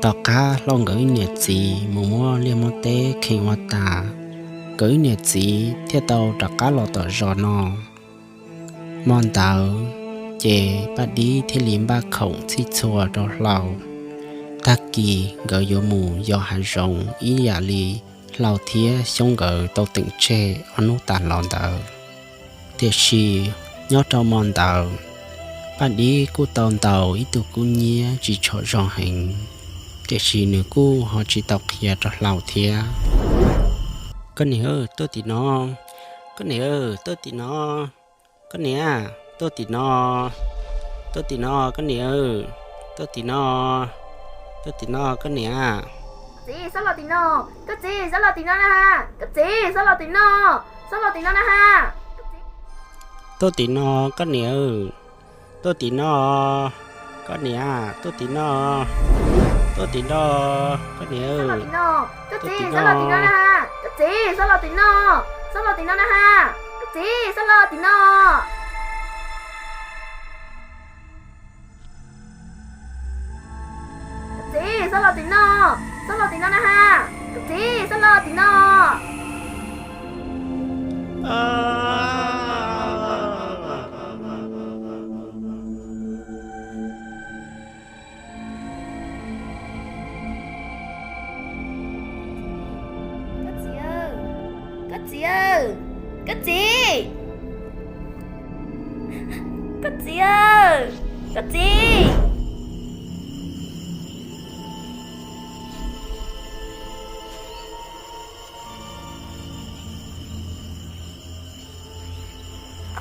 Tom qab Hlau nkawd ib niam txiv mus muab liaj muab teb kheej ua tas, nkawd ib niam txiv thiaj tau rov qab los tom zos no. Hmo ntawd ces Paj Dib thiaj li npaj khoom txhij txhua rau Hlau. Tag kis nkawd yuav mus yos hav zoov ib yam li Hlau thiab Xyoob nkawd tau teem tseg ob hnub tas los ntawd. Tiam sis nyob rau hmo ntawd, Paj Dib kuj tau ntaus ib tug kub nyiab tsis tshua zoo heev, tiam sis nws kuj ho tsis tau qhia rau Hlau thiab. Koj niam, tuaj tim no. Koj niam, tuaj tim no. Koj niam, tuaj tim no. Tuaj tim no, koj niam. Tuaj tim no. Tuaj tim no, koj niam. Txiv, xob los tim no. Koj txiv, xob los tim no na ha. Koj txiv, xob los tim no. Xob los tim no na ha. Tuaj tim no, koj niam. Tuaj tim no, koj niam. Tuaj tim no. Tuaj tim no, koj niam. Koj txiv, xob los tim no na ha. Koj txiv, xob los tim no. Xob los tim no na ha. Koj txiv, xob los tim no. Koj txiv, xob los tim no. Xob los tim no na ha. Koj txiv, xob los tim no. Koj txiv, koj txiv, koj txiv, koj txiv, koj txiv.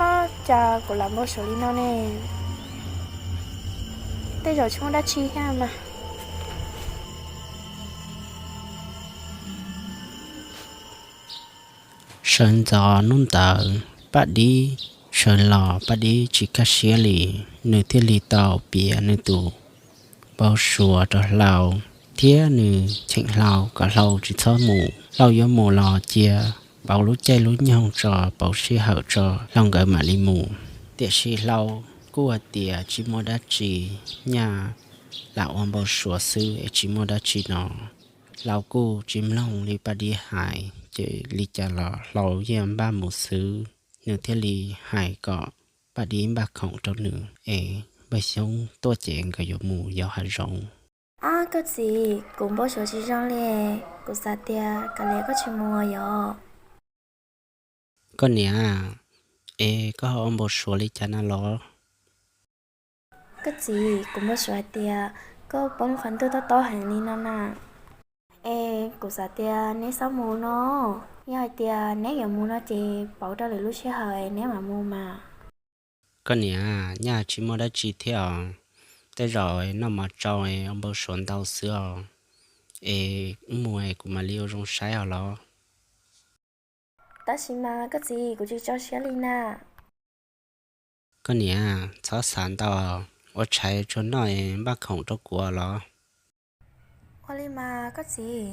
Ab, cas kuv lam npau suav li no ne? Tej zaum tsis muaj dab tsi thiab mas. Sawv ntxov hnub ntawd Paj Dib sawv los, Paj Dib tsis kaj siab li, nws thiaj li tau piav nws tus npau suav rau Hlau, thiab nws cheem Hlau kom Hlau tsis txhob mus. Hlau yuav mus los cia pauv lub caij lub nyoog tso, pauv sij hawm tso, Hlau nkawd mam li mus. Tiam sis Hlau kuj hais tias tsis muaj dab tsi, nyaj lam ua npau suav xwb es tsis muaj dab tsi no. Hlau kuj tsis mloog li Paj Dib hais, ces li cas los Hlau yeej npaj mus xwb. Nws thiaj li hais kom Paj Dib npaj khoom rau nws es Npawg Xyoob tuaj ces nkawd yuav mus yos hav zoov. Ab, koj txiv, kuv npau suav tsis zoo li. Kuv xav tias kav liam koj tsis mus yom. Koj niam, es koj ho ua npau suav li cas na los? Koj txiv, kuv npau suav hais tias koj poob qhov ntuj tob tob heev li no na. Es kuv xav tias neb txhob mus no. Yog hais tias neb yuav mus no ces pauv rau lwm lub sij hawm neb mam mus mas. Koj niam, nyaj tsis muaj dab tsi thiab os. Tej zaum noj mov tsau ua npau suav ntau xwb os. Es wb mus es kuv mam li ua zoo saib os los. Tab sis mas koj txiv, kuv tsis tso siab li na. Koj niam, txhob xav ntau, ua tshais tsuag noj es npaj khoom rau kuv los. Ua li mas koj txiv.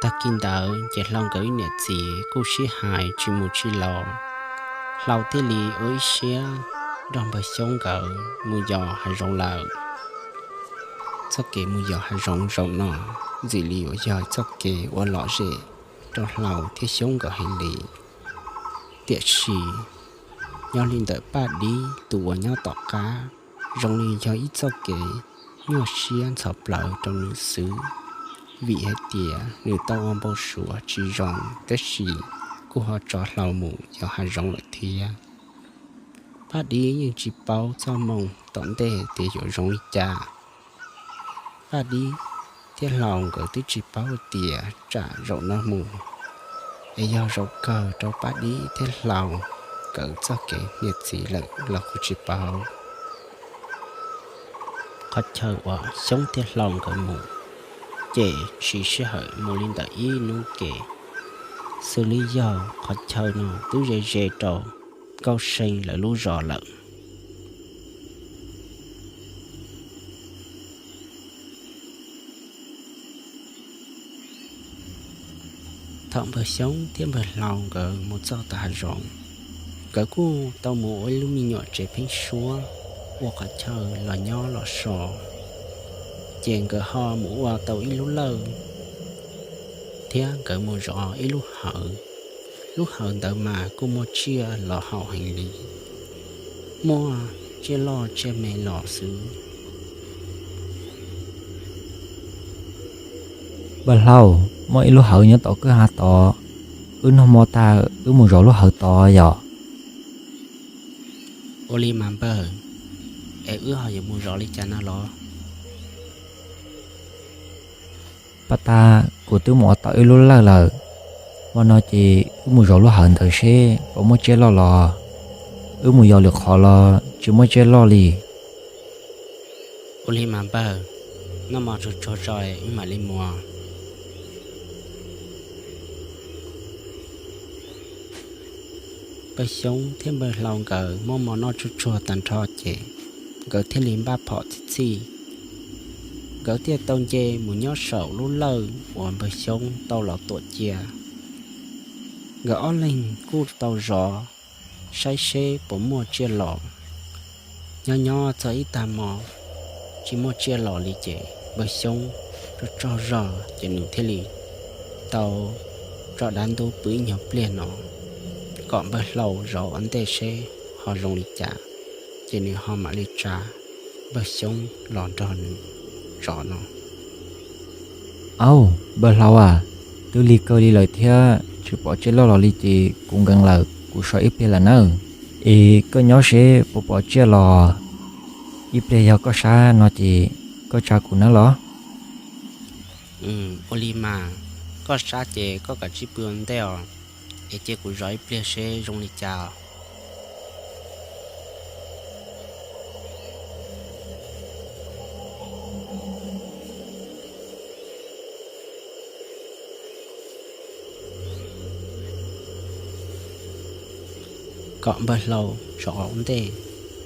Tag kis ntawd ces Hlau nkawd ib niam txiv kuj sib hais tsis mus tsis los. Hlau thiaj li ua ib siab nrog Npawg Xyoob nkawd mus yos hav zoov lawm. Txoj kev mus yos hav zoov zaum no ntxim li uas yog txoj kev ua lom zem rau Hlau thiab Xyoob nkawd heev li. Tiam sis nyob li ntawm Paj Dib tus uas nyob tom qab, zoo li yog ib txoj kev nyuaj siab ntxhov plawv rau nws xwb, vim hais tias nws tau ua npau suav tsis zoo tab sis kuj ho tso Hlau mus yos hav zoov lawm thiab. Paj Dib yeej tsis paub txoj moo tom ntej tias yuav zoo li cas. Paj Dib thiab Hlau nkawd twb tsis paub tias tsam zaum no mus es yog zaum kawg rau Paj Dib thiab Hlau nkawd txoj kev niam txiv lawm los kuj tsis paub. Qhov chaw uas Xyoob thiab Hlau nkawd mus ces siv sij hawm mus li ntawm ib hnub ke, xws li yog qhov chaw no twb ze ze rau Nkauj See lawv lub zos lawm. Thaum Npawg Xyoob thiab Npawg Hlau nkawd mus txog tom hav zoov, Nkawd kuj tau mus ua ib lub me nyuam tsev pheeb suab ua qhov chaw los nyob los so, ces nkawd ho mus ua tau ib lub lawj, thiab nkawd mus zov ib lub hawv. Lub hawv ntawd mas kuj muaj tsiaj los haum heev li, muaj tsiaj loj tsiaj me los xwb. Npawg Hlau, muaj ib lub hawv nyob tom kwj ha tod, wb noj hmo tag wb mus zov lub hawv tod yom. Ua li mas npawg, es wb ho yuav mus zov li cas no los? Pab tag, kuv twb mus ua tau ib lub lawj lawm, hmo no ces wb mus zov lub hawv ntawd seb puas muaj tsiaj loj los. Wb mus yos lwm qhov los tsis muaj tsiaj loj li. Ua li mas npawg, noj mov tsuag tsuag tso wb mam li mus. Npawg Xyoob thiab npawg Hlau nkawd muab mov noj tsuag tsuag tag nrho ces nkawd thiaj li npaj phom txhij txhij. Nkawd thiaj tau nce mus nyob saum lub lawj uas npawg Xyoob tau los tuam cia. Nkawd ob leeg kuj tau zov saib seb puas muaj tsiaj los. Nyob nyob txog ib tag hmo tsis muaj tsiaj los li ces npawg Xyoob tsaug tsaug zog ces nws thiaj li tau tso dav ntub pw ib nyuag pliag no kom npawg Hlau zov ua ntej seb ho zoo li cas, ces nws ho mam li tsa npawg Xyoob los nrog nws zov no. Au, npawg Hlau as, twb lig kawg li lawm thiab tsis pom tsiaj loj los li ces kuv nkees lawm, kuv so ib pliag lawm nawb. Es koj nyob seb puas pom tsiaj los, ib pliag yog koj sab no ces koj tsa kuv nawb los. Ua li mas, koj sab ces koj kav tsij pw ua ntej os, es cia kuv zov ib pliag seb zoo li cas. Kom npawg Hlau zov ua ntej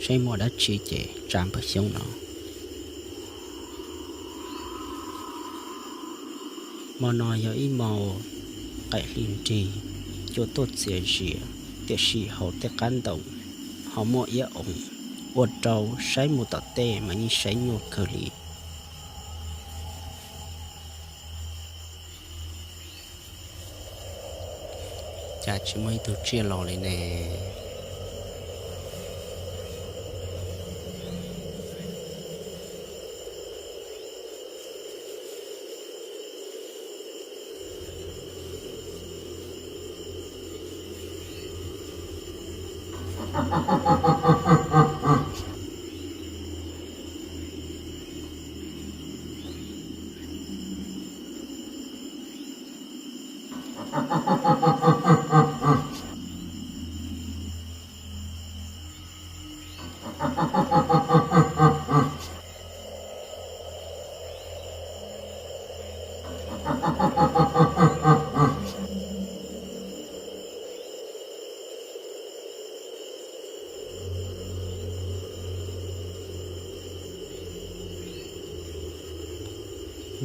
seb muaj dab tsi ces tsa npawg Xyoob no. Hmo no yog ib hmo qaim hli nrig, cua tuaj txias zias, tiam sis hauv tej qab ntoos ho muaj iab oos, ua rau saib mus tom tej mas yeej saib nyuaj kawg li. Cas tsis muaj ib tug tsiaj los li ne?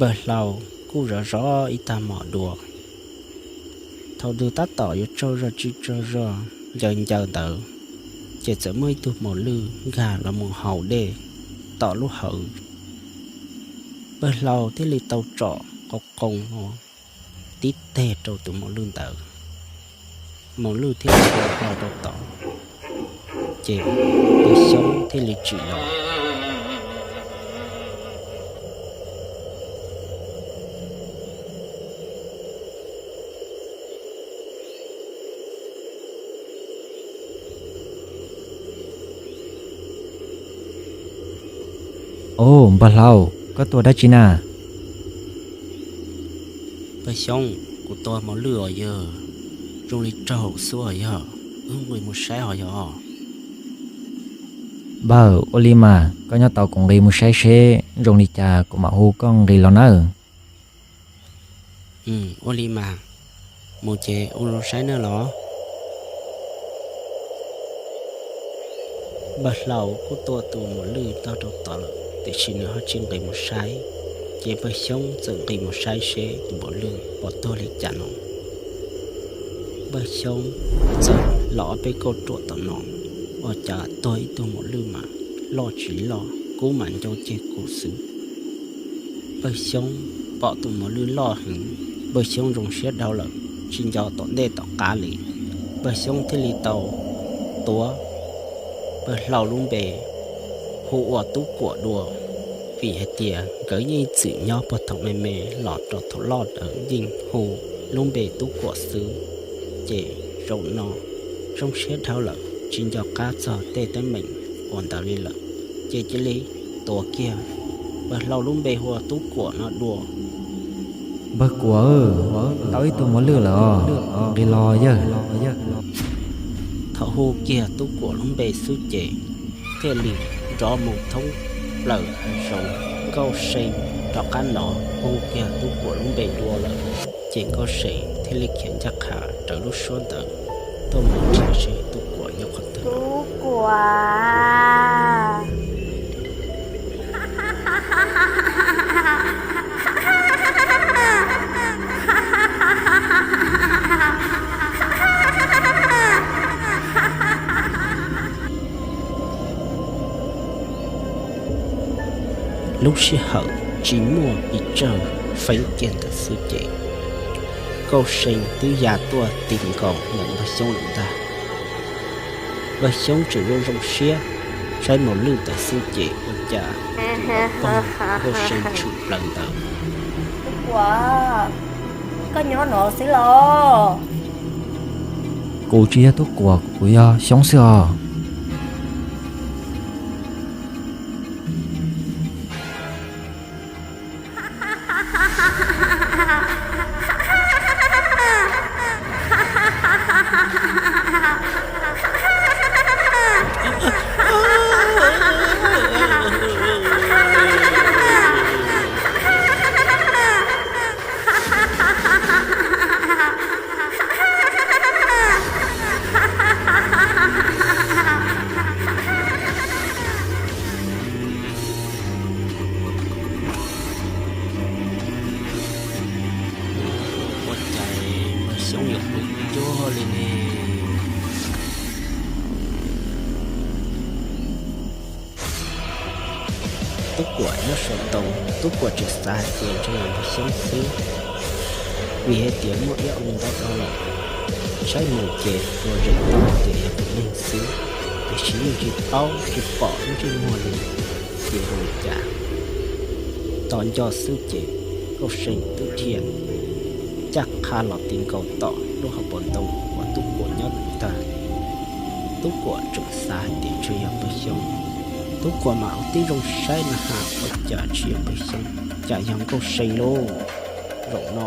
Npawg Hlau kuj zov zov ib tag hmo dua. Thaum twg tab tom yuav tsaug zog tsis tsaug zog ncaws ncaws ntawd, ces txawm muaj ib tug maum lwj nkag los mus haus dej tom lub hawv. Npawg Hlau thiaj li tau tsom qau qoo no tib teg rau tus maum lwj ntawd. Maum lwj thiaj li tau rau tod, ces npawg Xyoob thiaj li tsim los. Au, npawg Hlau, koj tua dab tsi na? Npawg Xyoob, kuv tua maum lwj os yawg, zoo li raug xwb os yog, wb nqis mus saib os yog. Npawg, ua li mas koj nyob tos kuv nqis mus saib seb zoo li cas kuv mam hu koj nqis los nawb. Ua li mas, mus ces ua zoo saib nawb los. Npawg Hlau kuj tua tus maum lwj tag rau tod lawm, tiam sis nws ho tsis nqis mus saib, ces npawg Xyoob txawm nqis mus saib seb tus maum lwj puas tuag li cas no. Npawg Xyoob txawm los ob peb kauj ruam tom no, ua cas tuag ib tug mos lwj mas loj tsis loj, kub mas ncau ceg kuv xwb. Npawg Xyoob pom tus mos lwj loj heev, npawg Xyoob zoo siab dhau lawm, tsis nco tom ntej tom qab li. Npawg Xyoob thiaj li tau tuav npawg Hlau lub npe hu ua Tub Kuam dua, vim hais tias nkawd yeej txwm nyob puag thaum me me los rau thaum loj ntawd yeej hu lub npe Tub Kuam xwb. Ces zaum no zoo siab dhau lawm, tsis nco qab txog tej teeb meem uas ntawd li lawm, ces cia li tuav kiag npawg Hlau lub npe hu ua Tub Kuam no dua. Npawg Kuam, tau ib tug mos lwj lawm os, nqis los yawg. Thaum hu kiag Tub Kuam lub npe xwb ces thiaj li nrov mus thoob plaws hav zoov. Nkauj See rov qab hnov hu kiag Tub Kuam lub npe dua lawm, ces Nkauj See thiaj li khiav ncaj qha raws lub suab ntawd tuaj mus nrhiav seb Tub Kuam nyob qhov twg. Tub Kuam. Lub sij hawm tsis muaj pes tsawg feeb kiag ntawd xwb ces Nkauj See twb ya tuaj ti nkaus ntawm npawg Xyoob lawm ntag. Npawg Xyoob tseem zoo zoo siab saib mos lwj ntawd xwb ces ua cas Nkauj See tshwm plaws ntawd. Tub Kuam, koj nyob no xwb los? Kuv tsis yog Tub Kuam, kuv yog Xyoob xwb os. Ua cas Xyoob yuav pw cuag li ne? Tub Kuam nyob saum ntoo, Tub Kuam tseem xav hais tias ntshe yog npawg Xyoob xwb, vim hais tias muaj ib ob ntau dhau lawm, saib mus ces ua zeem paub tias yog tus neeg xwb, tiam sis yeej tsis paub tsis pom lub ntsej muag li, ces ua li cas tos nco xwb ces Nkauj See twb dhia ncaj qha los ti nkaus tom lub hauv paus ntoo uas Tub Kuam nyob ntag. Tub Kuam tseem xav hais tias ntshe yog npawg Xyoob. Tub Kuam mam ua tib zoo saib na has ua cas tsis yog npawg Xyoob, cas yog Nkauj See lauj. Zaum no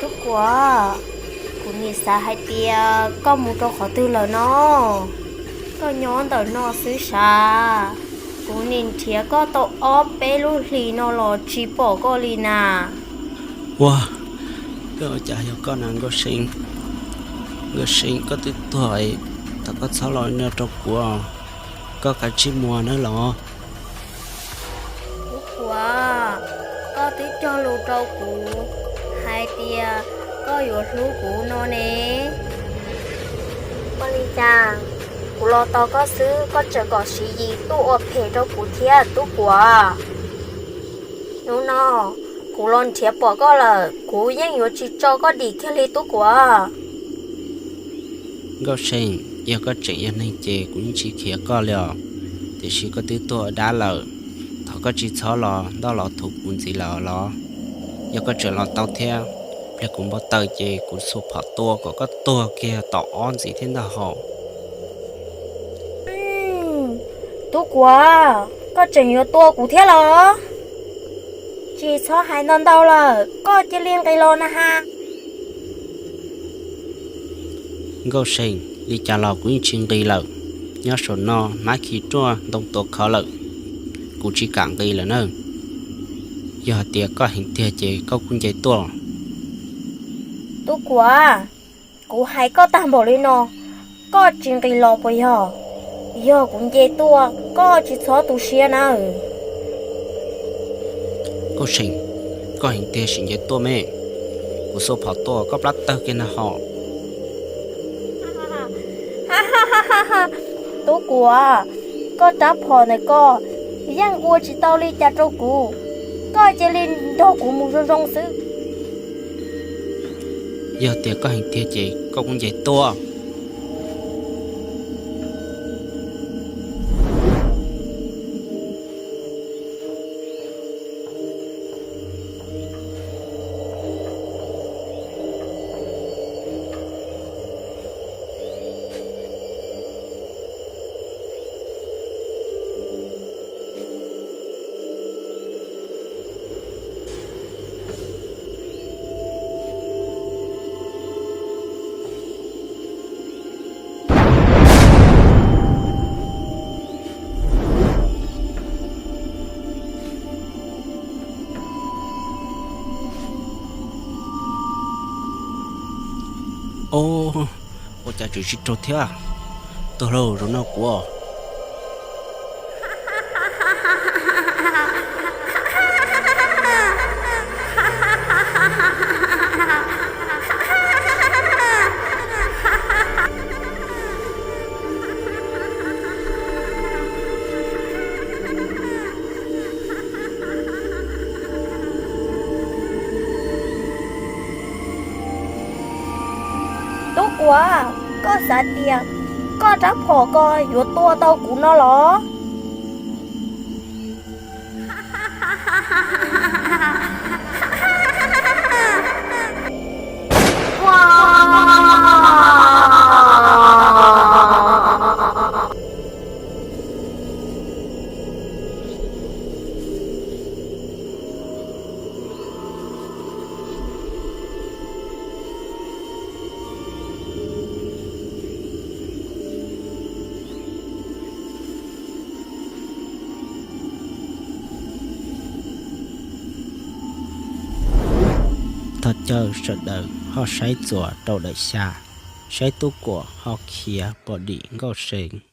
Tub Kuam, kuv nim xav hais tias koj mus rau qhov twg lawm no? Koj nyob ntawm no xwb sav, kuv nim nrhiav koj tau ob peb lub hlis no los tsis pom koj li na. Ua, koj cas yog koj na Nkauj See? Nkauj See, koj twb tuag, thov koj txhob los no rau kuv, koj kav tsij mus nawb los. Tub Kuam, koj twb cog lus rau kuv hais tias koj yuav hlub kuv no ne. Ua li cas kuv los tos koj xwb koj tseem kom Siv Yis tuaj ua phem rau kuv thiab Tub Kuam? Hnub no kuv los nrhiav pom koj lawm, kuv yeej yuav tsis tso koj dim kiag li Tub Kuam. Nkauj See, yog koj tseem yog neeg ces kuv yeej tsis khiav koj li os, tiam sis koj twb tuag ua dab lawm, thov koj tsis txhob los ntoj los thuv kuv ntxiv lawm los. Yog koj tseem los tau thiab, pliag kuv npau taws ces kuv xuas phom tua kom koj tuag kiag tom ob ntxiv thiab ntag hos. Tub Kuam, koj tseem yuav tua kuv thiab los? Tsis txhob hais ntau ntau lawm, koj cia li nqis los na has. Nkauj See, li cas los kuv yeej tsis nqis lawm. Nyob saum no hmab khi ruaj ntoo tuav khov lawm, kuv tsis kam nqis lawm na. Yog hais tias koj heev tiag ces koj kuj nce tuaj. Tub Kuam, kuv hais koj tag npaum li no, koj tsis nqis los puas yog? Yog kuv nce tuaj, koj tsis txhob tu siab nawb. Nkauj See, koj heev tiag, sim nce tuaj me. Kuv xuas phom tua koj plab tawg kiag na ho. Tub Kuam, koj rab phom ntawm koj yeej ua tsis tau li cas rau kuv. Koj cia li nrog kuv mus zoo zoo xwb. Yog tias koj heev tiag ces koj kuj nce tuaj. Ua cas tseem tsis raug thiab? Tuag lauj, zaum no kuv. Tub Kuam, koj xav tias koj rab phom ko yuav tua tau kuv no los? Thov caw sawv daws ho saib txuas rau daim xya, saib Tub Kuam ho khiav pom dim Nkauj See.